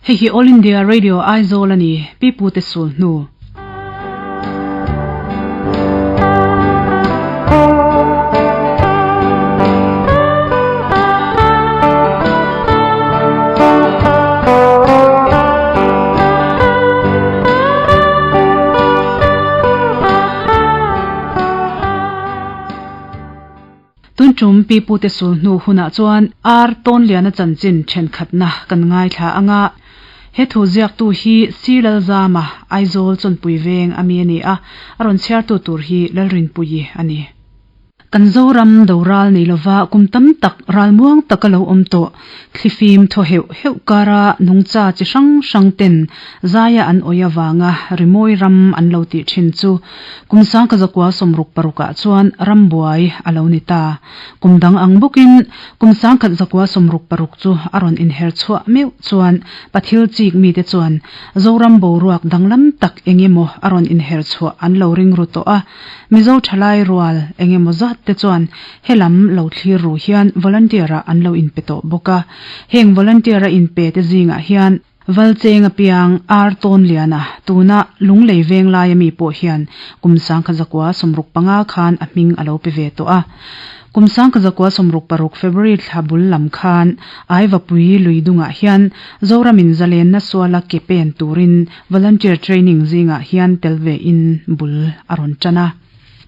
Hei hi All India Radio Aizawl a ni, Pi Pute sul hnu. Tun tum pi pute sul hnu hunah chuan ar Tawnliana chanchin thenkhatna kan ngaithla ang a. He thu ziaktu hi Si Lalzama, Aizawl Chawnpui veng a mi a ni a, a rawn chhiartu tur hi Lalrinpuii a ni. Kan Zoram do ral nei lova kum tam tak ral muang taka lo awm tawh, thlifim thaw heuh heuh kara nungcha chi hrang hrang ten zaia an awih avanga rimawi ram an lo tih thin chu kum sangka zakua sawmruk parukah chuan rambuai a lo ni ta. Kum dang ang bawkin kum sangkhat zakua 66 chu a rawn inher chhuah meuh chuan pathil chik mite chuan Zoram boruak danglam tak engemaw a rawn inher chhuah an lo ring ru tawh a. Mizo thalai rual eng emaw zat te chuan helam lo thlir ru hian volunteer ah an lo inpe tawh bawk a. Heng volunteer a inpe te zingah hian Valcheng apiang Ar Tawnliana tuna Lunglei veng laia mi pawh hian kum sangkha zakua 65 khan a hming a lo pe ve tawh a. Kum sangkha zakua 66 February thla bul lam khan Aivapui lui dungah hian Zoramin zalenna suala ke pen turin Volunteer training zingah hian tel ve in bul a rawn tan a.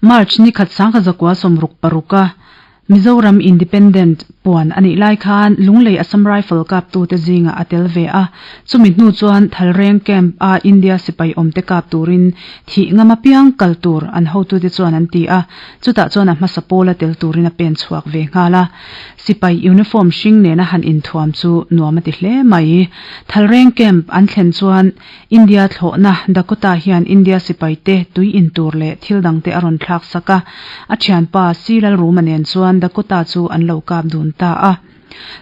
March ni khat sangkha zakua 66 a Mizoram Independent puan a nih lai khan Lunglei Assam Rifle kaptute zingah a tel ve a. Chumi hnu chuan Thalreng Camp a India sipai awmte kap turin thih ngam apiang kal tur an hotute chuan an ti a. Chutah chuan a hmasa pawla tel turin a pen chhuak ve nghal a. Sipai uniform hring nena han inthuam chu nuam a ti hle mai. Thalreng Camp an thlen chuan India thlawhna Dakota hian India sipaite tui in tur leh thil dangte a rawn thlak sak a. A thianpa Si Lalruma nen chuan Dakota chu an lo kap dun ta a.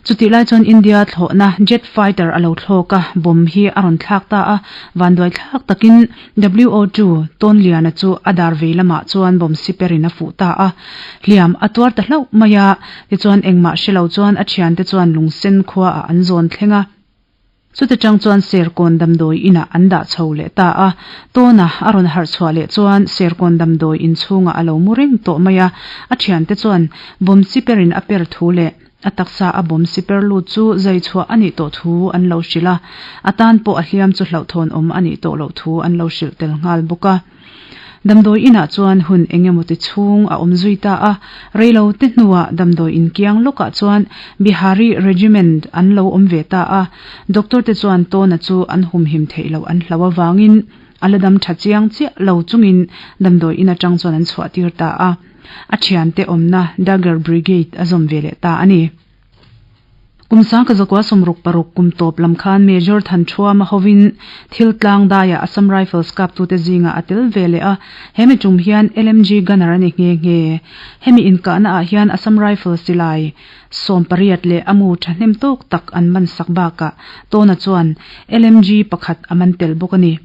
Chutih lai chuan India thlawhna jet fighter a lo thlawk a, bomb hi a rawn thlak ta a, vanduai thlak takin WO2 Tawnliana chu a dar vei lamah chuan bomb siperin a fuh ta a, hliam a tuar ta hlauh mai a, tichuan engmah hre lo chuan a thiante chuan lungsen khuaah an zawn thleng a. Chuti chang chuan Serkawn damdawi inah an dah chho leh ta a, Tawna a rawn harh chhuah leh chuan Serkawn damdawi in chhungah a lo mu reng tawh mai a, a thiante chuan bomb siperin a per thu leh a taksa a bomb siper lut chu zai chhuah a nih tawh thu an lo hrilh a, a tan pawh a hliam chu hlauhthawn awm a nih tawh loh thu an lo hrilh tel nghal bawk a. Damdawi inah chuan hun eng emaw ti chhung a awm zui ta a, reilo te hnuah damdawi in kiang lawkah chuan Bihari Regiment an lo awm ve ta a, doctor te chuan Tawna chu an humhim theih loh an hlau avangin a la dam tha chiang chiah lo chungin damdawi in atang chuan an chhuah tir ta a, a thiante awmna Dagger Brigade a zawm ve leh ta a ni. Kum sangka zakua 66 kum tawp lam khan Major Thanṭhuama hovin thil tlang daiah Assam Rifles kaptute zingah a tel ve leh a, hemi tum hian LMG gunner a ni nghe nghe. Hemi inkahna ah hian Assam Rifles silai 18 leh a mu thahnem tawk tak an man sak bakah Tawna chuan LMG pakhat a man tel bawk a ni.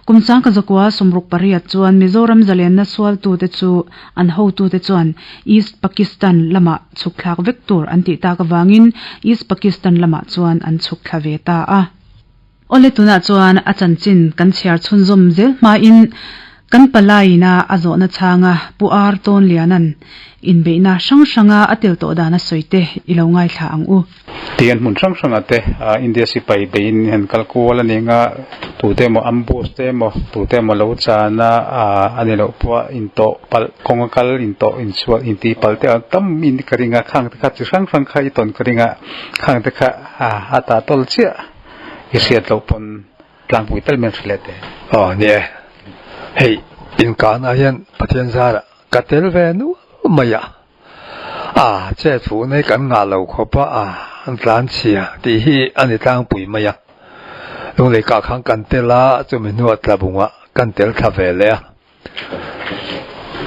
Kum sangka zakua 68 chuan Mizoram zalenna sualtute chu an hotute chuan East Pakistan lamah chhuk thlak vek tur an tih tak avangin East Pakistan lamah chuan an chhuk thla ve ta a. Awle tunah chuan a chanchin kan chhiar chhunzawm zel hmain kan palaiina a zawhna chhanga Pu Ar Tawnliana'n inbeihna hrang hranga a tel tawh dan a sawi te i lo ngaithla ang u. Tihian hmun hrang hrangah te India sipai beiin han kal kual a ni ang a, tute emaw ambush te emaw tute emaw lo chan a a ni loh pawh a intawh palh kawng a kal intawh insual intih palh te a tam in ka ring a khang te kha chi hrang hrang kha i tawn ka ring a khang te kha a tah tawl chiah i hriat loh pawn tlangpui tal mai an hre leh teh. Aw ni e, hei inkahna hian Pathian zarah ka tel ve nual mai a. A, che thu nei kan ngah lo khawp a, a, an tlan chhia tih hi a ni tlangpui mai a. Lunglei kah khan kan tel a, chumi hnuah tlabungah kan tel thla ve leh a.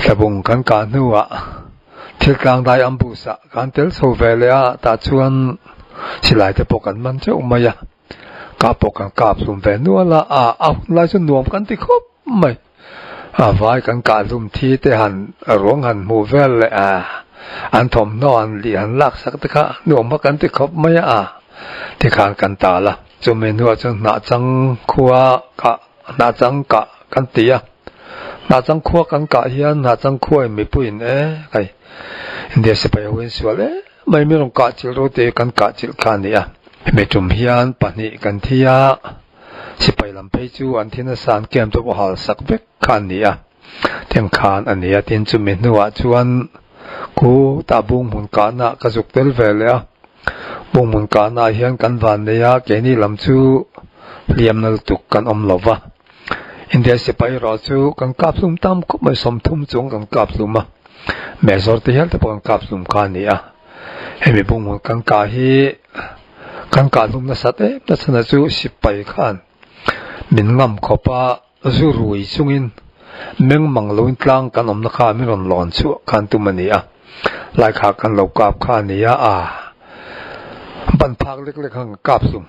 Tlabung kan kah hnuah thil tlangdai ambush ah kan tel chho ve leh a, tah chuan silai te pawh kan man teuh mai a. Kah pawh kan kap hlum ve nual a, a, a hun lai chu nuam kan ti khawp mai. A vai kan kah hlum thi te han ruang han hmuh vel leh a, an thawmhnaw han lih han lak sak te kha nuam kha kan ti khawp mai a, tikhan kan tal a. Chumi hnuah chuan hnahchang khua kah, hnahchang kah kan ti a. Hnahchang khua kan kah hian hnahchang khuain mipuiin e kai India sipai ho in sual em mai mi rawn kah chilh ru tih kan kah chilh kha a ni a. Hemi tum hian pahnih kan thi a, sipai lam phei chu an thi nasa an camp te pawh hal sak vek kha a ni a. Tiang khan a ni a, tin chumi hnuah chuan khu tah bunghmun kahna ka zuk tel ve leh a. Bunghmun kahna ah hian kan van nei a, keini lam chu hliamna lutuk kan awm lo va. India sipai erawh chu kan kap hlum tam khawp mai, 30 chung kan kap hlum a, Mezawr te hial te pawh kan kap hlum kha a ni a. Hemi bunghmun kan kah hi kan kah hlum nasat em nachhan chu sipai khan min ngam khawp a. Zu rui chungin meng mang loin tlang kan awmna kha min rawn lawn chhuah khan tum a ni a, lai kha kan lo kap kha a ni a, aa ban phak lek lek khan kan kap hlum,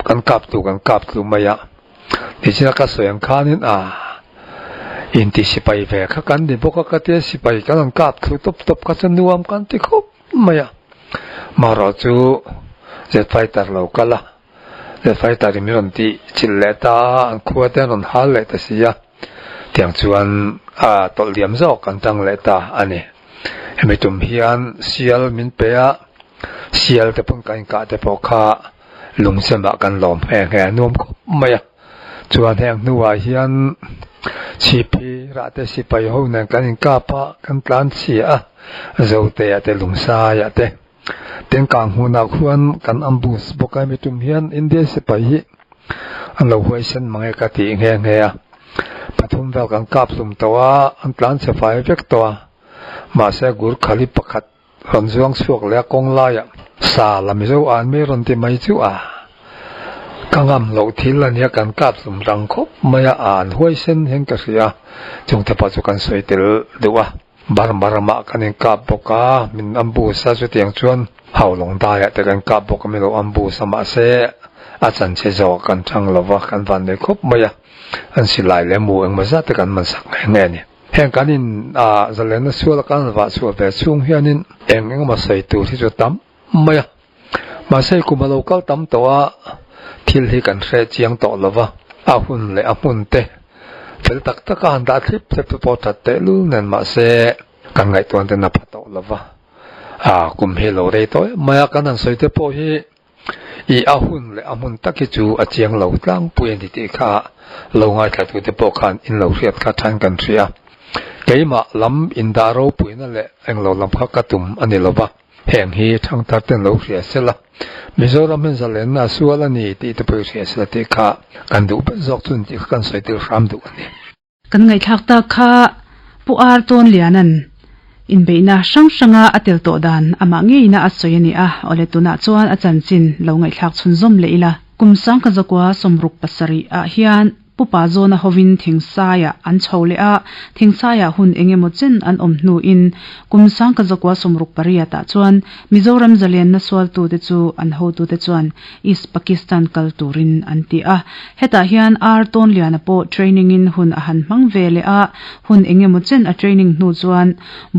kan kap tlu kan kap tlu mai a, tichina ka sawi ang khanin aa inti sipai ve kha kan ni bawk a ka tia sipai kan rawn kap thlu tawp tawp kha chu nuam kan ti khawp mai a, marawh chu jet fighter lo kal a. Le fighter in min rawn tih chilh leh ta a, an khua te an rawn hal leh ta si a, tiang chuan a tawlh liam zawk an tang leh ta a ni. Hemi tum hian sial min pe a, sial te pawn kan inkah te pawh kha lungchemah kan lawm nghe nghe a, nuam khawp mai a. Chuan heng hnuah hian chhiphi rah te sipai ho nen kan inkap a, kan tlan chhia a, Zote ah te Lungsai ah te. Tengkang hmunah khuan kan ambush bawk a, hemi tum hian India sipai hi an lo huaisen mang e ka tih nghe nghe a. Pathum vel kan kap hlum tawh a, an tlan chhe fai vek tawh a. Mahse Gurkhali pakhat rawn zuang chhuak leh a kawng laiah sa la Mizo an mi rawn ti mai chu a ka ngam loh thil a nia kan kap hlum rang khawp mai a, an huaisen hian ka hria a, chungte pawh chu kan sawi tel deuh a. Burma ramah kan inkap bawk a, min ambush a, chutiang chuan Haulawng daiah te kan kap bawk a, min lo ambush a, mahse a chanche zawk kan chang lo va, kan vannei khawp mai a, an silai leh mu engmaw zat te kan man sak nghe nghe a ni. Heng kan in ah zalenna sual a kan vah chhuah ve chhung hianin eng engemaw sawi tur hi chu a tam mai a, mahse kum a lo kal tam tawh a, thil hi kan hre chiang tawh lo va, a hun leh a hmun te fel tak tak a han dah thlip thlep te pawh that teh lul nen mahse kan ngaihtuan ten a pha tawh lo va, a kum hi a lo rei tawh em mai a, kan han sawi te pawh hi i a hun leh a hmun tak hi chu a chiang lo tlangpui a ni tih kha lo ngaithla tu te pawh khan in lo hriat kha than kan hria. Keimah lam indah ropuina leh englo lam kha ka tum a ni lo va. Heng hi thangthar ten lo hria sela, Mizoram hian zalenna a sual a ni tih te pawh i hria sela tih kha kan duh ber zawk chu ni tih kha kan sawi tir hram duh a ni. Kan ngaihthlak tak kha Pu Ar Tawnliana'n inbeihna hrang hranga a tel tawh dan amah ngeina a sawi a ni a, awle tunah chuan a chanchin lo ngaihthlak chhunzawm leh ila. Kum sangkazakua 67 ah hian Pupa zawna hovin Thingsaiah an chho leh a, Thingsaiah hun eng emaw chen an awm hnuin kum sangkazakua 68 ah chuan Mizoram zalenna sualtute chu an hotute chuan East Pakistan kal turin an ti a. Hetah hian Ar Tawnliana pawh training in hun a han hmang ve leh a, hun eng emaw chen a training hnu chuan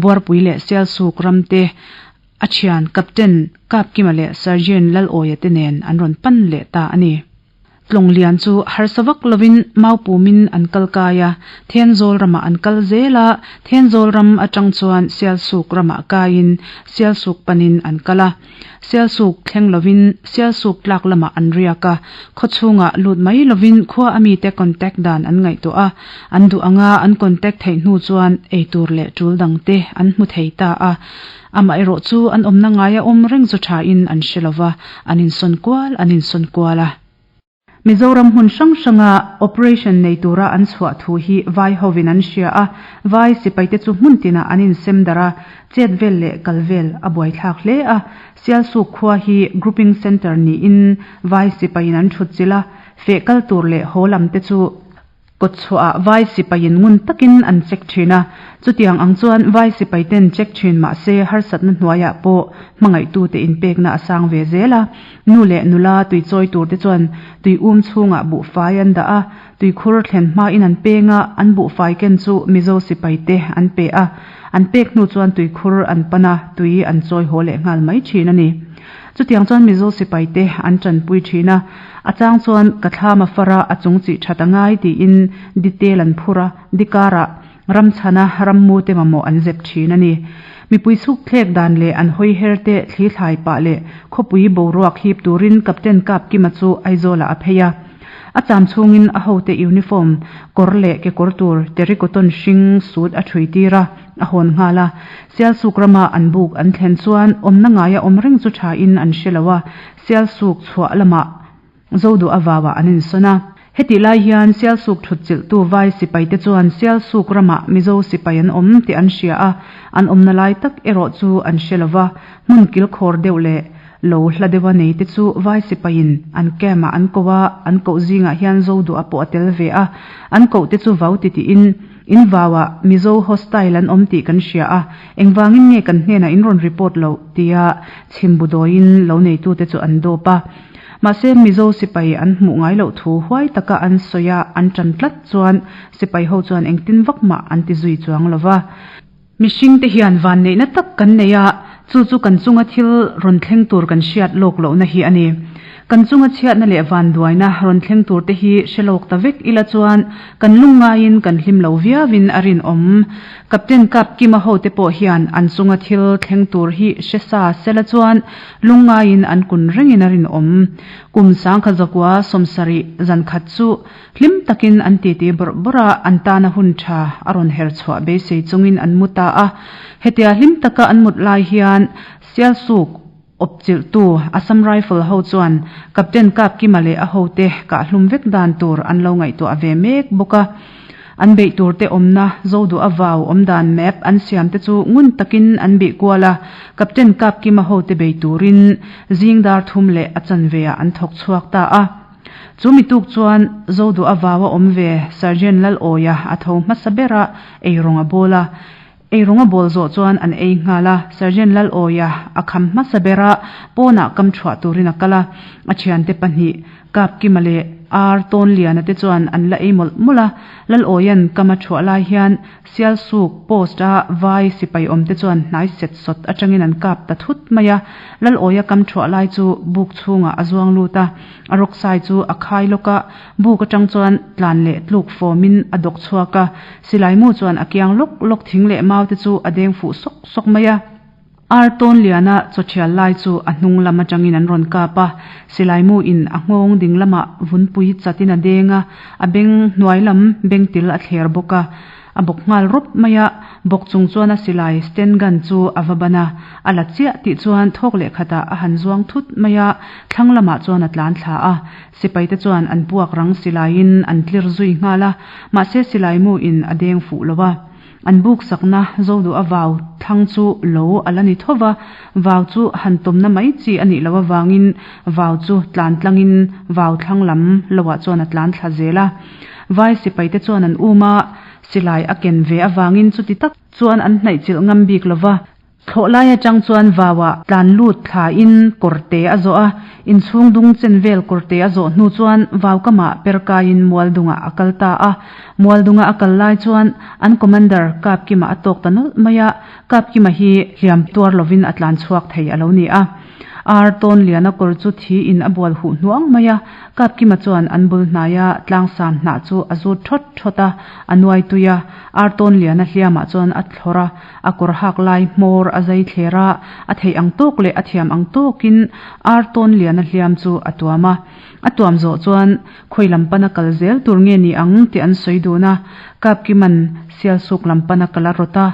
Buarpui leh Sialsuk ramte a thian Captain Kapkima leh Sergeant Lalawia te nen an rawn pan leh ta a ni. Tlawng lian chu harsa vak lovin Maupumin an kal kai a, Thenzawl ramah an kal zel a, Thenzawl ram atang chuan Sialsuk ramah kaiin Sialsuk panin an kal a. Sialsuk thleng lovin Sialsuk tlak lamah an riak a, khaw chhungah lut mai lovin khua a mite contact dan an ngaihtuah a, an duh anga an contact theih hnu chuan eitur leh tul dangte an hmu thei ta a. Amaherawh chu an awmna ngaia awm reng chu thain an hre lo va, an insawn kual an insawn kual a. Mizoram hmun hrang hranga operation nei tura an chhuah thu hi vai hovin an hria a, vai sipaite chu hmun tinah an insem darh a, chet vel leh kal vel a buaithlak hle a. Sialsuk khua hi grouping centre niin vai sipaiin an thutchilh a, feh kal tur leh haw lamte chu Kawtchhuahah vai sipaiin ngun takin an check thin a, chutiang ang chuan vai sipaiten check thin mah se harsatna hnuaiah pawh hmangaihtute inpekna a sang ve zel a. Nu leh nula tui chawi turte chuan tui um chhungah buhfai an dah a, tuikhur thlen hmain an peng a, an buhfai ken chu Mizo sipaite an pe a, an pek hnu chuan tuikhur an pan a, tui an chawi haw leh nghal mai thin a ni. Chutiang chuan Mizo sipaite an tanpui thin a, a chang chuan ka thlam a far a, a chung chih that a ngai tiin detail an phur a, dikarah ramchhana rammu te mamawh an zep thin a ni. Mipui chhuk thlek dan leh an hawi her te thli thlai pah leh khawpui boruak hip turin Captain Kapkima chu Aizawlah a phei a. A cham chhungin a hote uniform kawr leh kekawr tur terrycotton hring suit a thui tir a, a hawn nghal a. Sialsuk rama an buk an thlen chuan awmna ngaia awm reng chu thain an hre lo a, Sialsuk chhuah lamah Zoduh a vauah an insawn a. Hetih lai hian Sialsuk thutchilhtu vai sipaite chuan Sialsuk ramah Mizo sipai an awm tih an hria a, an awmna lai tak erawh chu an hre lo va, hmun kilkhawr deuh leh lo hla deuha neite chu vai sipaiin an camp-ah an ko a, an koh zingah hian Zoduh a pawh a tel ve a, an kohte chu vau ti tiin, In vauah Mizo hostile an awm tih kan hria a, engvangin nge kan hnenah in rawn report loh? tia chhimbudawiin lo neitute chu an dawp a. Mahse, Mizo sipai an hmuh ngai loh thu huai taka an sawi a, an ṭan tlat chuan sipai ho chuan engtin vak mah an ti zui chuang lo va. Mihringte hian vanneihna tak kan nei a, chu chu kan chunga thil rawn thleng tur kan hriat lawk lohna hi a ni. Kan chunga chhiatna leh vanduaina rawn thleng tur te hi hre lawk ta vek ila chuan kan lungngaiin kan hlim lo viauin a rinawm. Captain Kapkima hote pawh hian an chunga thil thleng tur hi hre sa sela chuan lungngaiin an kun rengin a rinawm. Kum sangkhat zakua sawmsarih zan khat chu Hlim takin an titi bawrh bawrh a, an tana hun tha a rawn her chhuah beisei chungin an mu ta a. Hetia hlim taka an mut lai hian Sialsuk awpchilhtu Assam Rifle ho chuan Captain Kapkima leh a hote kah hlum vek dan tur an lo ngaihtuah ve mek bawk a. An beih tur te awmna Zoduh a vau awm dan map an siam te chu ngun takin an bih kual a, Captain Kapkima hote bei turin zing dar thum leh a chanve ah an thawk chhuak ta a. Chu mi tuk chuan Zoduh a vau a awm ve, Sergeant Lalawia a tho hmasa ber a, eirawng a bawl a. Eirawng a bawl zawh chuan an ei nghal a, Sergeant Lalawia a kham hmasa ber a, pawnah kam chhuah turin a kal a. A thiante pahnih, Kapkima leh Ar Tawnliana te chuan an la ei mawlh mawlh a. Lalawia'n kam a chhuah lai hian Sialsuk post a vai sipai awm te chuan hnai set sawt atangin an kap ta thut mai a. Lalawia kam thuah lai chu buk chhungah a zuang lut a, a rawksai chu a khai lawk a, buk atang chuan tlan leh tluk fawmin a dawk chhuak a, silaimu chuan a kiang lawk lawk thing leh mau te chu a deng fuh sawk sawk mai a. Ar Tawnliana chawthial lai chu a hnung lam atangin an rawn kap a, silaimu in a nghawng ding lamah vunpui chatin a deng a, a beng hnuai lam bengtil a thler bawk a, a bawk nghal rawp mai a, bawk chung chuan a silai sten gun chu a va ban a, a la chiah tih chuan thawk leh khatah a han zuang thut mai a, thlang lamah chuan a tlan thla a, sipaite chuan an puak rang silaiin an tlir zui nghal a, mahse silaimu in a deng fuh lo a. An buk sakna Zoduh a vau thlang chu lo a la ni tho va, vau chu han tawmna mai chi a nih loh avangin vau chu tlan tlangin vau thlang lam loah chuan a tlan thla zel a. Vai sipaite chuan an um a, silai a ken ve avangin chuti tak chuan an hnaihchilh ngam bik lo va. Thlawh lai atang chuan vauah tlan lut thla in kawrte a zawh a, inchhung dung chen vel kawrte a zawh hnu chuan vau kamah per kaiin Mualdungah a kal ta a. Mualdunga a kal lai chuan an commander Kapkima a tawk ta nawlh mai a, Kapkima hi hliam tuar lovin a tlan chhuak thei a lo ni a. Ar Tawnliana kawr chu thi in a bual huh hnuang mai a, Kapkima chuan an bul hnaia tlangsam hnah chu a zut thawt thawt a, a nuai tui a, Ar Tawnliana hliamah chuan a thlawr a. A kawr hak lai hmawr a zai thler a, a theih ang tawk leh a thiam ang tawkin ar tawn lian a hliam chu a tuam a. A tuam zawh chuan khawi lam pana kal zel tur nge ni ang tih an sawi dun a, Kapkiman Sialsuk lam pana kal a rawt a,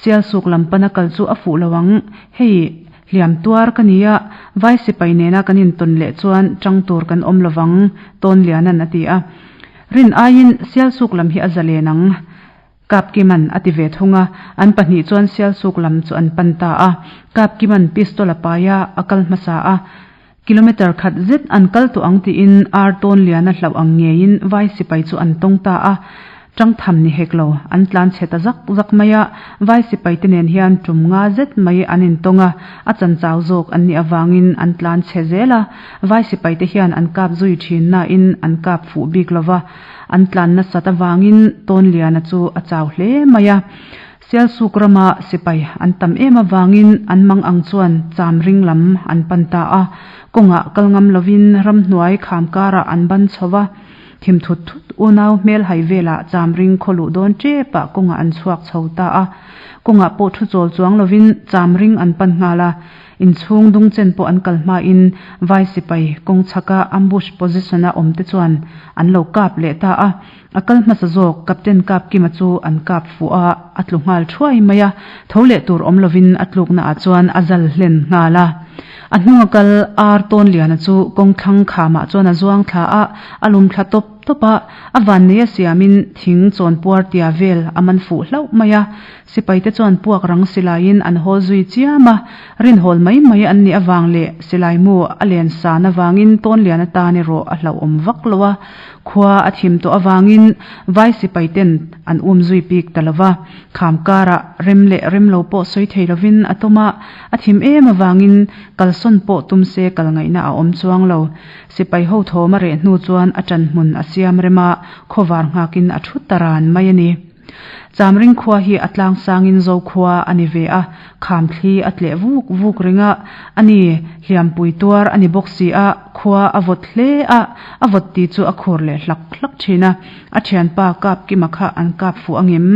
Sialsuk lam pana kal chu a fuh lo ang, hei hliam tuar ka nia, vai sipai nena kan intawn leh chuan tang tur kan awm lovang, Tawnliana'n a ti a. Rin aiin Sialsuk lam hi a zalen ang. Kapkiman a ti ve thung a, an pahnih chuan Sialsuk lam chu an pan ta a. Kapkiman pistol a pai a, a kal hmasa a. Kilometre khat zet an kal tawh ang tiin ar tawn liana hlauh ang ngeiin vai sipai chu an tawng ta a. Tang tham ni hek lo, an tlan chhe ta zak zak mai a. Vai sipai te nen hian tum nga zet mai an intawng a, a chanchau zawk an nih avangin an tlan chhe zel a. Vai sipai te hian an kap zui thin nain an kap fuh bik lo va. An tlan nasat avangin Tawnliana chu a chau hle mai a. Sialsuk rama sipai an tam em avangin an mang ang chuan Chamring lam an pan ta a. Kawngah kal ngam lovin ramhnuai kham karah an ban chho va. Thim thut thut unau hmel hai velah Chamring khaw luh dawn tepah kawngah an chhuak chho ta a. Kawngah pawh thu chawl chuang lovin Chamring an pan nghal a. Inchhung dung chen pawh an kal hmain Vai sipai kawng chhaka ambush position-a awmte chuan an lo kap leh ta a. A kal hmasa zawk Captain Kapkima chu an kap fuh a, a tlu nghal thuai mai a, tho leh tur awm lovin a tlukna ah chuan a zal hlen nghal a. A hnunga kal Ar Tawnliana chu kawngthlang khamah chuan a zuang thla a, a lum thla tawp tawp a, a vanneia siamin thing chawnpuar tia vel a man fuh hlauh mai a. Sipaite chuan puak rang silaiin an hawl zui chiam a, rinhawl mai mai an nih avang leh silai mu a len san avangin Tawnliana tan erawh a hlauhawm vak lo a. Khua a thim tawh avangin vai sipaiten an um zui bik ta lo va, kham karah rem leh rem lo pawh sawi thei lovin a tawm a, a thim em avangin kalsawn pawh tum se kal ngaihna a awm chuang lo. Sipai ho thawm a reh hnu chuan a ṭan hmun a siam rem a, khawvar nghakin a thu ta ran mai a ni. Chamring khua hi a tlang sangin Zo khua a ni ve a, kham thli a tleh vuk vuk reng a, a ni, hliampui tuar a ni bawk si a, khua a vawt hle a, a vawt ti chu a khur leh hlak hlak thin a, a thianpa kap kima kha an kap fuh angem?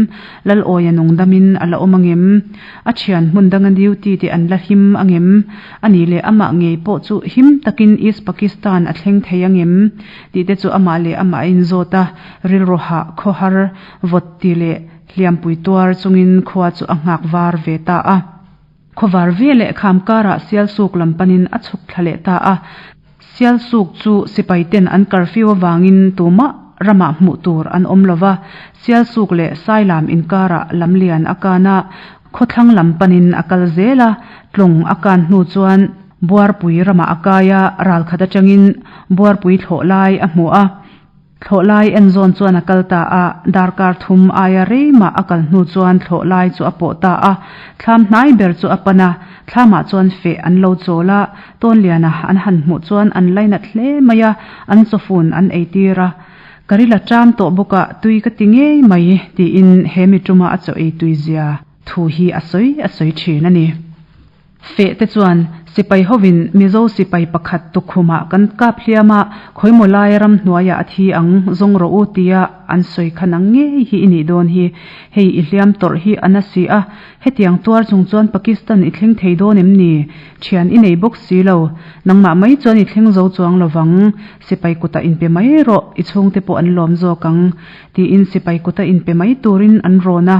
Lalawia nungdamin a la awm angem? A thian hmun danga duty te an la him angem? A nih leh amah ngei pawh chu him takin East Pakistan a thleng thei angem? Tih te chu amah leh amah a inzawt a, rilru hah khawhar vawt ti leh hliampui tuar chungin khua chu a nghak var ve ta a. Khawvar ve leh kham karah Sialsuk lam panin a chhuk thla leh ta a. Sialsuk chu sipai ten an curfew avangin tumah ramah hmuh tur an awm lo va, Sialsuk leh Sailam inkarah lamlian a kan a, khawthlang lam panin a kal zel a, tlawng a kan hnu chuan Buarpui ramah a kai a, ralkhat atangin Buarpui thlawh lai a hmu a. Thlawh lai en zawn chuan a kal ta a, darkar thum aia rei mah a kal hnu chuan thlawh lai chu a pawh ta a. Thlam hnai ber chu a pan a, thlamah chuan feh an lo chawl a, Tawnliana an han hmuh chuan an lainat hle mai a, an chawfun an ei tir a. Ka ril a ṭam tawh bawk a, tui ka ti ngei mai, tiin he mi ṭuma a chaw ei tui zia thu hi a sawi a sawi ṭhin a ni. Feh te chuan sipai hovin Mizo sipai pakhat tukhumah kan kap hliam a, khawimaw laia ramhnuaiah a thi ang, zawng rawh u tia an sawi kha nang ngei hi i nih dawn hi. Hei i hliam tawrh hi a na si a, hetiang tuar chung chuan Pakistan i thleng thei dawn em ni? Thian i nei bawk si lo. Nangmah mai chuan i thleng zo chuang lo vang. Sipai kutah inpe mai rawh, i chhungte pawh an lawm zawk ang, tiin sipai kuta inpe mai turin an rawn a.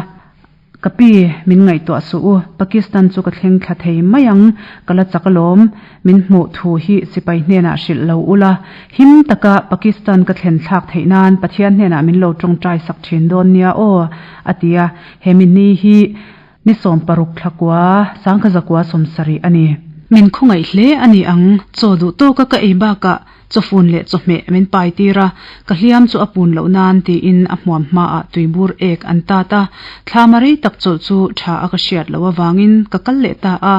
Ka pi, min ngaihtuah suh u, Pakistan chu ka thleng thla thei mai ang, ka la chak alawm, min hmuh thu hi sipai hnenah hrilh lo ula, him taka Pakistan ka thlen thlak theih nan Pathian hnenah min lo tawngtai sak thin dawn nia aw, a ti a, he mi ni hi ni 16 thla kua, sangkha zakua 70 a ni. Min khawngaih hle a ni ang, chaw duh tawka ka ei bakah Chawfun leh chawhmeh min pai tir a, ka hliam chu a pun loh nan tiin a hmuam hmaah tuibur ek an tat a, thlama rei tak chawlh chu tha a ka hriat loh avangin ka kal leh ta a,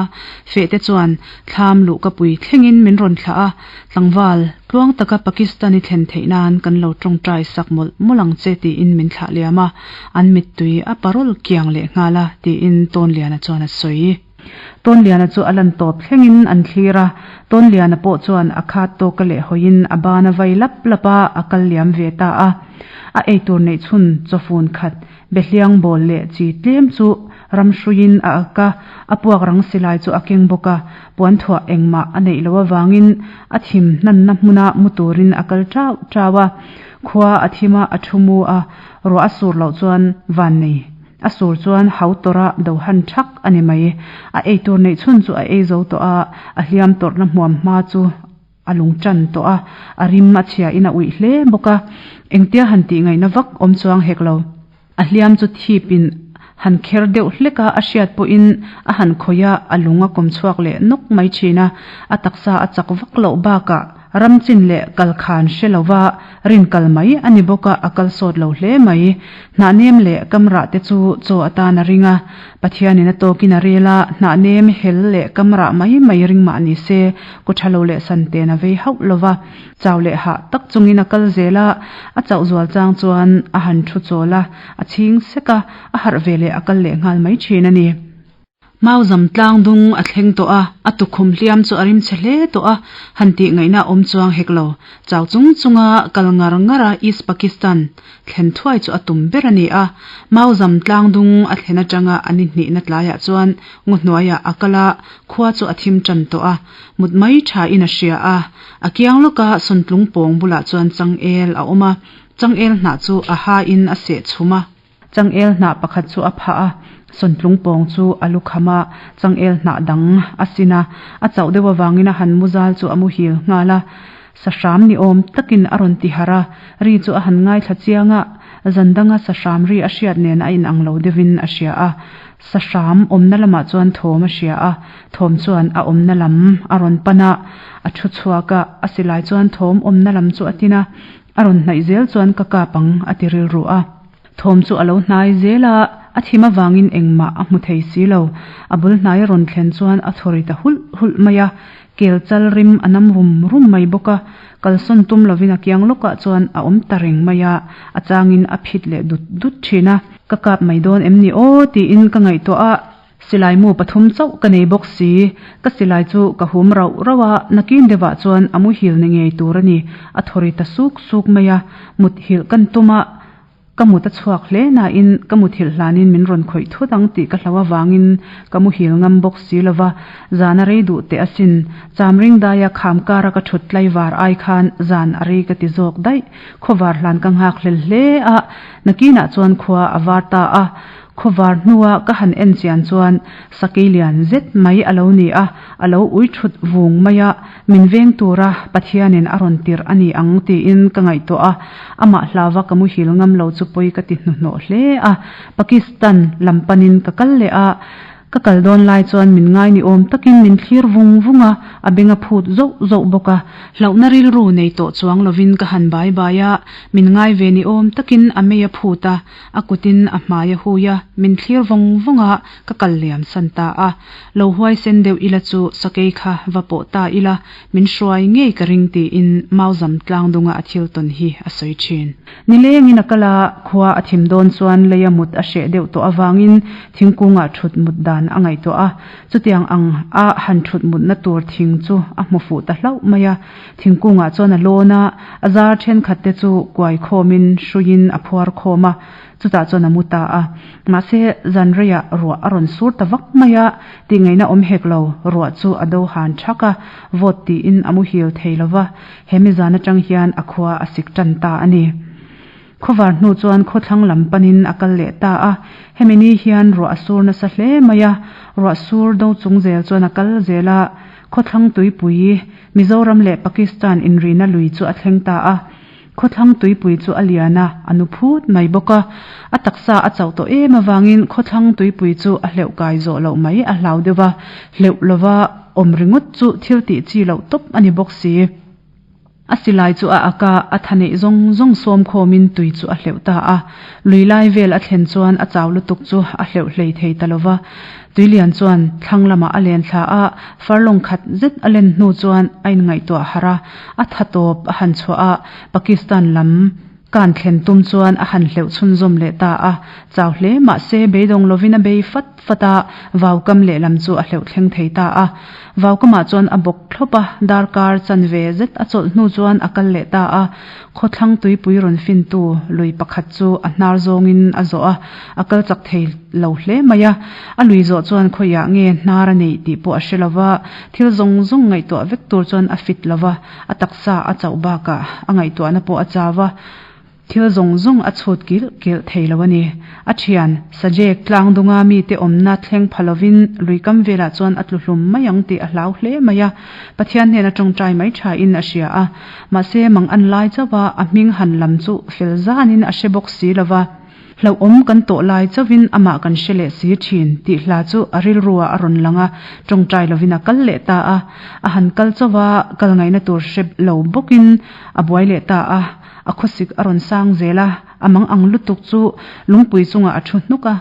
Fehte chuan thlam luh ka pui thlengin min rawn thlah a, tlangval, tluang taka Pakistan i thlen theih nan kan lo tawngtai sak mawlh mawlh ang che tiin min thlah liam a, an mittui a parawl kiang leh nghal a tiin Tawnliana chuan a sawi. Tawnliana chu a lan tawp thlengin an thlir a, Tawnliana pawh chuan a khat tawka leh hawiin a ban a vai lap lap a, a kal liam ve ta a. A eitur neih chhun chawfun khat, behliang bawl leh chi tlem chu ram hruiin a ak a, a puak rang silai chu a keng bawk a, puanthuah engmah a neih loh avangin a thim hnanna hmuna mu turin a kal ṭau ṭau a. Khua a thim a, a thu mu a, ruah a sur loh chuan vannei. A sur chuan hau tawrh a do han thak a ni mai. A eitur neih chhun chu a ei zo tawh a, a hliam tawrhna hmuam hma chu a lung tan tawh a, a rim a chhia in a uih hle bawk a. Engtia han tih ngaihna vak awm chuang hek lo. A hliam chu thip in han kher deuh hlek a, a hriat pawhin a han khawih a, a lung a kawm chhuak leh nawk mai thin a. A taksa a chak vak loh bakah. Ram chin leh kal khan hre lova rin kal mai a ni bawk a, a kal sawt lo hle mai. Hnah nem leh kam rah te chu chaw atan a ring a, Pathianin a tawkin a rel a, hnah nem hel leh kam rah mai mai ring mah ni se, kaw tha lo leh san ten a vei hauh lova. Chau leh hah tak chungin a kal zel a, a chauh zual chang chuan a han thu chawl a, a chhing sek a, a harh ve leh a kal leh nghal mai thin a ni. Mauzam tlang dung a thleng tawh a, a tukhum hliam chu a rim chhe hle tawh a, han tih ngaihna a awm chuang hek lo. Chau chung chunga kal ngar ngar a East Pakistan thlen thuai chu a tum ber a ni a. Mauzam tlang dung a thlen atanga a ni hnihna tlaiah chuan ngaw hnuaiah a kal a, khua chu a thim tan tawh a, mut mai thain a hria a. A kiang lawka sawntlung pawng bulah chuan changel a awm a, changel hnah chu a hain a seh chhum a. Changel hnah pakhat chu a phah a, sawntlung pawng chu a lu kham a, changel hnah dang a sin a, a chauh deuh avangin a han mu zal chu a muhil nghal a. Sahram ni awm takin a rawn ti harh a, ri chu a han ngaithla chiang a, zan danga sahram ri a hriat nen a inang lo deuhin a hria a. Sahram awmna lamah chuan thawm a hria a, thawm chuan a awmna lam a rawn pan a, a thu chhuak a, a silai chuan thawm awmna lam chu a tin a, a rawn hnaih zel chuan ka kap ang a ti rilru a. Thawm chu a lo hnai zel a, a thim avangin engmah a hmu thei si lo. A bul hnai a rawn thlen chuan a thaw ri ta hulh hulh mai a, kel chal rim a nam rum rum mai bawk a. Kalsawn tum lovin a kiang lawkah chuan a awm ta reng mai a, a changin a phit leh dut dut thin a. Ka kap mai dawn em ni aw tiin ka ngaihtuah a. Silai mu pathum chauh ka nei bawk si. Ka silai chu ka hum rauh rauh a, nakin deuhah chuan a muhil ni ngei tur a ni. A thaw ri ta suk suk mai a, mut hilh kan tum a, ka mut a chhuak hle nain ka muthilh hlanin min rawn khawih thut ang tih ka hlau avangin ka muhil ngam bawk si lo va, zan a rei duh teh asin. Chamring daia kham kara ka thut tlaivar ai khan zan a rei ka ti zawk daih. Khawvar hlan ka nghak hlel hle a, nakinah chuan khua a var ta a. Khawvar hnua ka han en chian chuan sakei lian zet mai a lo ni a, a lo ui thut vung mai a, min veng tura Pathianin a rawn tirh a ni ang tiin ka ngaihtuah a, amah hlava ka muhil ngam lo chu pawi ka ti hnuhnawh hle a, Pakistan lam panin ka kal leh a, Ka kal dawn lai chuan min ngai ni awm takin min thlir vung vung a, a beng a phut zauh zauh bawk a. Hlauhna rilru nei tawh chuang lovin ka han bai bai a, min ngai ve ni awm takin a mei a phut a, a kutin a hmai a hui a, min thlir vawng vawng a, ka kal liam san ta a. Lo huaisen deuh ila chu sakei kha va pawh ta ila, min hruai ngei ka ring tiin Mauzam tlangdunga a thil tawn hi a sawi thin. Nilengin a kal a, khua a thim dawn chuan leia mut a hreh deuh tawh avangin thingkungah thut mut dan a ngaihtuah a. Chutiang ang a han thut mutna tur thing chu a hmu fuh ta hlauh mai a. Thingkungah chuan a lawn a, a zar thenkhat te chu kuai khawmin hruiin a phuar khawm a, chutah chuan a mu ta a. Mahse, zan reiah ruah a rawn sur ta vak mai a, tihngaihna awm hek lo, ruah chu a do han thak a, vawt tiin a muhil thei lo va. He mi zan atang hian a khua a sik tan ta a ni. Khawvar hnu chuan khawthlang lam panin a kal leh ta a, hemi ni hian ruah a sur nasa hle mai a, ruah sur do chung zel chuan a kal zel a, khawthlang tuipui, Mizoram leh Pakistan inrina lui chu a thleng ta a. Khawthlang tuipui chu a lian a, a nu phut mai bawk a. A taksa a chauh tawh em avangin khawthlang tuipui chu a hleuh kai zawh loh mai a hlau deuh a, hleuh lova awm ringawt chu thil tih chi loh tawp a ni bawk si. A silai chu a ak a, a tha neih zawng zawng sawm khawmin tui chu a hleuh ta a. Lui lai vel a thlen chuan a chau lutuk chu a hleuh hlei thei ta lova. Tuilian chuan thlang lamah a len thla a, farlawng khat zet a len hnu chuan a inngaihtuah harh a, a tha tawp a han chhuah a, Pakistan lam kan thlen tum chuan a han hleuh chhunzawm leh ta a, chau hle mah se beidawng lovin a bei fat fat a, vaukam lehlam chu a hleuh thleng thei ta a. Vaukamah chuan a bawk thlawp a, darkar chanve zet a chawlh hnu chuan a kal leh ta a. Khawthlang tuipui rawn fintu lui pakhat chu a hnar zawngin a zawh a, a kal chak thei lo hle mai a. A lui zawh chuan khawiah nge hnar a neih tih pawh a hre lo va, thil zawng zawng ngaihtuah vek tur chuan a fit lo va, a taksa a chauh bakah a ngaihtuahna pawh a chau a. Thil zawng zawng a chhut kilh kilh thei lo a ni. A thian, Sajek tlang dunga mite awmna thleng pha lovin luikam velah chuan a tlu hlum mai ang tih a hlau hle mai a. Pathian hnena tawngtai mai thain a hria a. Mahse, mang an lai chauh a, a hming han lam chu fel zanin a hre bawk si lo va. Hlauhawm kan tawh lai chauhin amah kan hre leh si thin tih hla chu a rilruah a rawn lang a, tawngtai lovin a kal leh ta a. A han kal chauh a, kal ngaihna tur hre lo bawkin a buai leh ta a. A khawsik a rawn sang zel a, a mang ang lutuk chu lungpui chungah a thu hnuk a,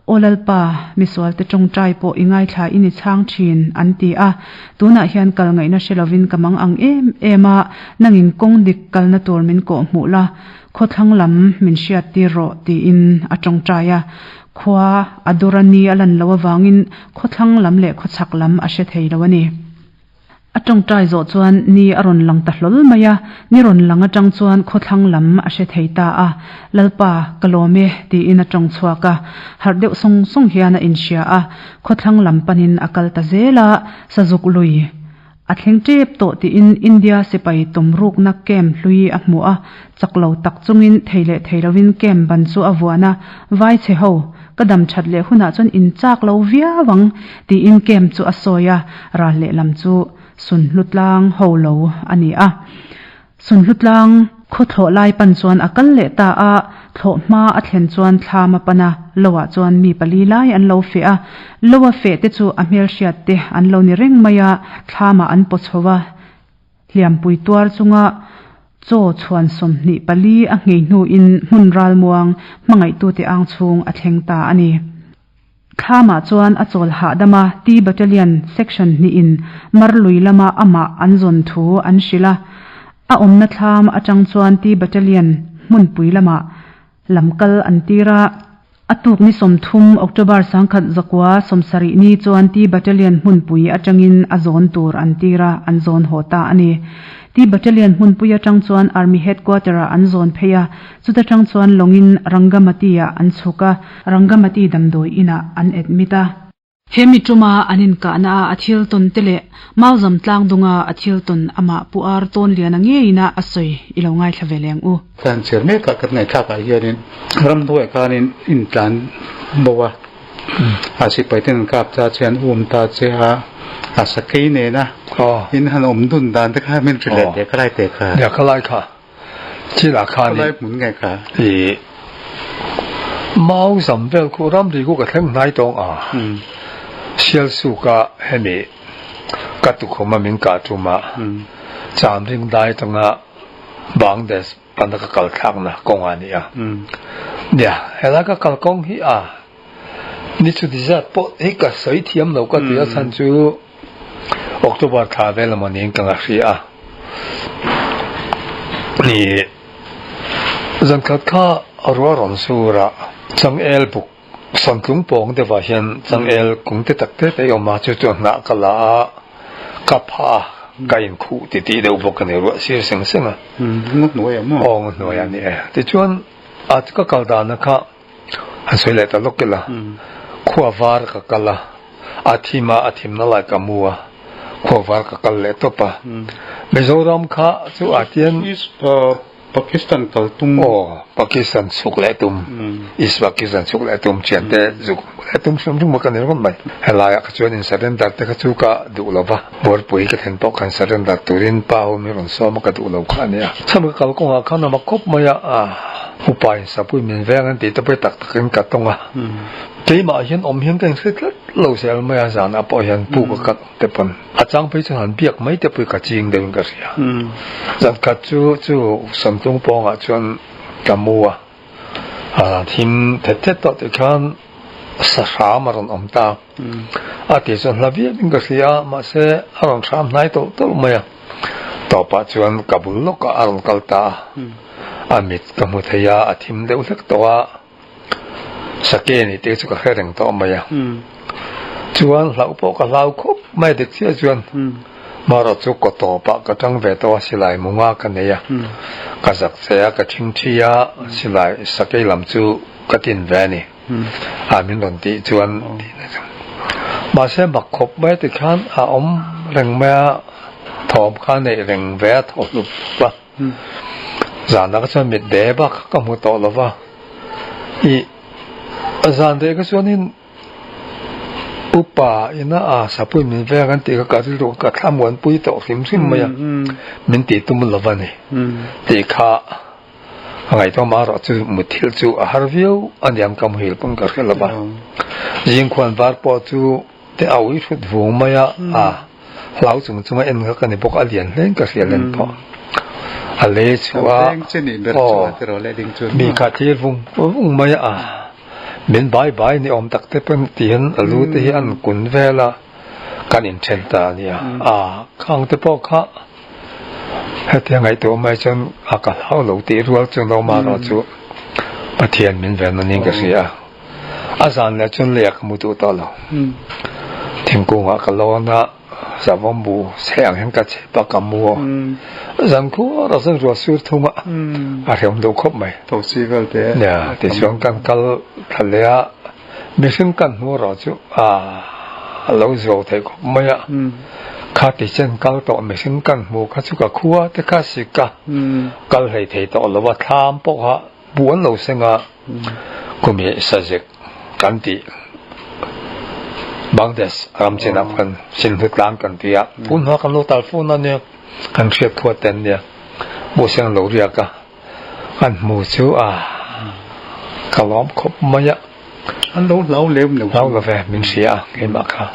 Aw Lalpa, misualte tawngtai pawh i ngaithla in i chhang thin, an ti a. Tunah hian kal ngaihna hre lovin ka mang ang em em a, nangin kawng dik kalna tur min kawh hmuh la, Khawthlang lam min hriat tir rawh tiin a tawngtai a. Khua a dur a ni a lan loh avangin khawthlang lam leh khawchhak lam a hre thei lo a ni. A tawngtai zawh chuan ni a rawn lang ta hlawl mai a, ni rawn lang atang chuan khawthlang lam a hre thei ta a. Lalpa, ka lawm e tiin a tawng chhuak a. Harh deuh sawng sawng hian a inhria a, khawthlang lam panin a kal ta zel a, Sazuk lui. A thleng tep tawh tiin India sipai tumrukna camp hlui a hmu a, chak lo tak chungin thei leh thei lovin camp ban chu a vuan a, Vai chhe ho, ka dam that leh hunah chuan in chak lo viau ang tiin camp chu a sawi a, ral lehlam chu Sunhlu tlang ho lo a ni a. Sunhlu tlang khaw thlawh lai pan chuan a kal leh ta a, thlawh hma a thlen chuan thlam a pan a, loah chuan mi pali lai an lo feh a, loa feh te chu a hmelhriat te an lo ni reng mai a, thlamah an paw chho a, hliampui tuar chunga chaw chhuan 24 a nghei hnuin hmun ralmuang hmangaihtute ang chhung a thleng ta a ni. Thlamah chuan a chawl hahdam a, T Battalion Section hnihin Marlui lama amah an zawn thu an hrilh a. A awmna thlam atang chuan T Battalion hmunpui lamah lam kal an tir a. A tuk ni 30 October 1970 ni chuan T Battalion hmunpui atangin a zawn tur an tir a, an zawn haw ta a ni. T Battalion hmunpui atang chuan Army Headquarter-ah an zawn phei a, chuta tang chuan lawngin Rangamati-ah an chhuk a. Rangamati damdawi inah an admit a. He mi tuma an inkahna a a thil tawn te leh Mauzam tlang dunga a thil tawn amah Pu Ar Tawnliana ngeina a sawi i lo ngaithla ve leng u. Kan chhiar mek ah kan ngaihthlak ah hianin ramhnuaiah khanin intlan bo a, a sipai ten an kap ta che an um ta che a, a sakei nena in han awm dun dan te kha min hrilh leh teh kha lai teh kha. Nia kha lai kha. Thil ah khan i hmun nge kha? I mau zam vel khu ramri khu ka thleng hnai tawng a. Sialsuk a hemi ka tukhum a min kah tum a cham ring dai tanga Bangladesh pana ka kal thlak na kawng a ni a. Nia helai ka kal kawng hi a ni chu ti zat pawh hi ka sawi thiam lo ka ti a chhan chu October thla vel emaw niin ka ngahri a. Ni zankhat kha ruah rawn sur a, changel buk sawntlung pawng deuhah hian changel kung te tak te te awm a, chu chu hnah ka la a, ka pha a, ka inkhuh ti tih deuh bawk a ni, ruah sir seng seng a. Ngaw hnuai ah maw? Aw, ngaw hnuai ah ni e. Tichuan, a ka kal dana kha Han sawi leh ta lawk ila, khua var ka kal a, a thim a, a thimna lai ka mu a, khua var ka kal leh tawp a. Mizoram kha chu a tian. East Pakistan kal tum. Aw, Pakistan chhuk leh tum, East Pakistan chhuk leh tum, thiante zuk leh tum hrim hrim ka ni ringawt mai. Helaiah kha chuan in surrender te kha chu ka duh lo va, Buarpui ka thlen pawh khan surrender turin pa ho min rawn sawm a ka duh lo kha a nia. Chhan ka kal kawngah khan a mak khawp mai a, Upa in sapui min veng an tih te pawh tak takin ka tawng a. Keimah hian awm hian ka inhre tlat lo zel mai a, zanah pawh hian pu ka kat te pawn a chang phei chuan han biak mai te pawh ka ching deuhin ka hria. Zan khat chu chu Samtlung pawngah chuan ka mu a, a thim thet thet tawh tih khan sahram a rawn awm ta. A tih chuan hla viauin ka hria a, mahse a rawn hram hnai tawlh tawlh mai a. Tawpah chuan ka bul lawkah a rawn kal ta a, a mit ka hmu thei a, a thim deuh hlek tawh a, sake ni te chu ka hre reng tawh mai a. Chuan hlauh pawh ka hlau khawp mai dik chiah chuan marawh chu kaw tawpah ka tang ve tawh a, silai munga ka nei a, ka zak che a, ka thingthi a, silai sakei lam chu ka tin ve a ni. A min rawn tih chuan mahse mak khawp mai ti khan a awm reng mai a, thawm kha neih reng ve a thaw hlup hlup a. Zanah kha chuan mit de bak kha ka hmu tawh lo va, ih zan reh kha chuanin upa ina a sapui min veng an tih kha ka rilru ka thlamuanpui tawh hrim hrim mai a, min tih tum lo va ni tih kha. A ngaihtuah mah erawh chu muthilh chu a har viau a niang ka muhil pawn ka hre lo va. Zingkhuan var pawh chu te a ui hrut vung mai a, a hlau chung chung a en kha ka ni bawk a lian hlein ka hria len pawh. A le chu a aw mi kha thlir vung vung mai a, min bai bai ni awm tak te pawn tihian a lu te hi an kun vel a. Kan inthen ta a nia. A, khang te pawh kha hetia ngaihtuah mai chuan a ka hlau lo tih rual chu no mah erawh chu Pathian min ven a niin ka hria a. A zan leh chuan leiah ka mu duh tawh lo. Thingkungah ka lawn a, savawm bu chhe ang hian ka chhep a, ka mu a. Zan khuarah chuan ruah sur thung a, a hrehawm deuh khawp mai. Thosi vel te. Nia, tichuan kan kal thla leh a. Mihring kan hmu erawh chu a lo zuau theih khawp mai a, kha ti chen kal tawh mihring kan hmu kha chu ka khua te kha sik a, kal hlei thei tawh lo a, thlam pawh kha bu an lo seng a, kumi sazek kan tih Bangladesh ram chinah khan Sinhlu tlang kan ti a, tun hma kan lo tal fun a nia, kan hriat khuat te an nia, bu seng lo riak a. An hmu chu a ka lawm khawp mai a. An lo hlau lem lo. Hlau lo ve, min hria a keimah kha.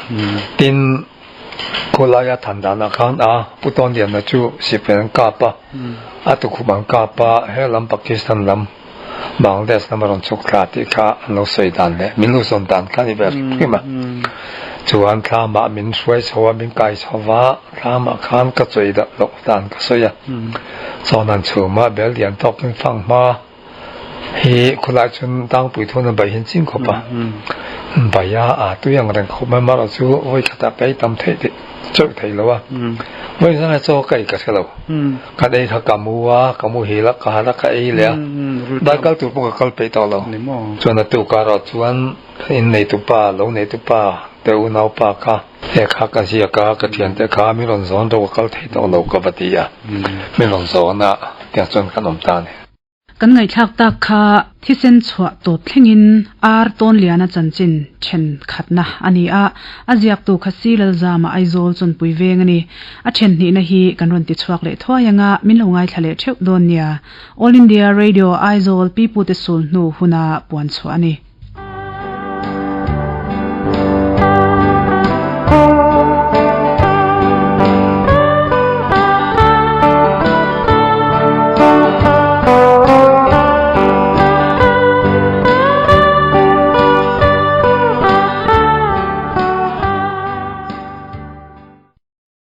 Tin, khawlaia than danah khan a Pu Tawnliana chu sipai an kap a, a tukhum an kap a, he lam Pakistan lam Bangladesh lam a rawn chhuk thla tih kha an lo sawi dan leh min lo zawn dan kha a ni ve hrim hrim a. Chuan thlamah min hruai chho a, min kai chho va, thlamah khan ka chawi dah loh dan ka sawi a. Chawhnan chhuma bel lian tawkin fang hma hi khulai chun tangpui thun a bai hin ching khawp a. Bai a a tui ang reng khawp mai marawh chu vawi khatah ka ei tam theih tih chauh thei lo a. Vawi zang hi chaw ka ei ka hre lo. Kan ei kha ka mu a, ka muhil a, ka harh a, ka ei leh a. Dai kal tur pawh ka kal peih tawh lo. Chuan a tuk ah erawh chuan inneitupa, lo neitupa te unaupa kha He kha ka ziak a, ka thiante kha min rawn zawn ro ka kal thei tawh lo ka va ti a, min rawn zawn a, tiang chuan kan awm ta a ni. Kan ngaihthlak tak kha thisen chhuah tawp thlengin Ar Tawnliana chanchin thenkhatna a ni a, a ziaktu kha Si Lalzama Aizawl Chawnpui veng a ni. A then hnihna hi kan rawn ti chhuak leh thuai anga min lo ngaithla leh theuh dawn nia. All India Radio Aizawl Pipute sul hnu huna puan chhuah a ni.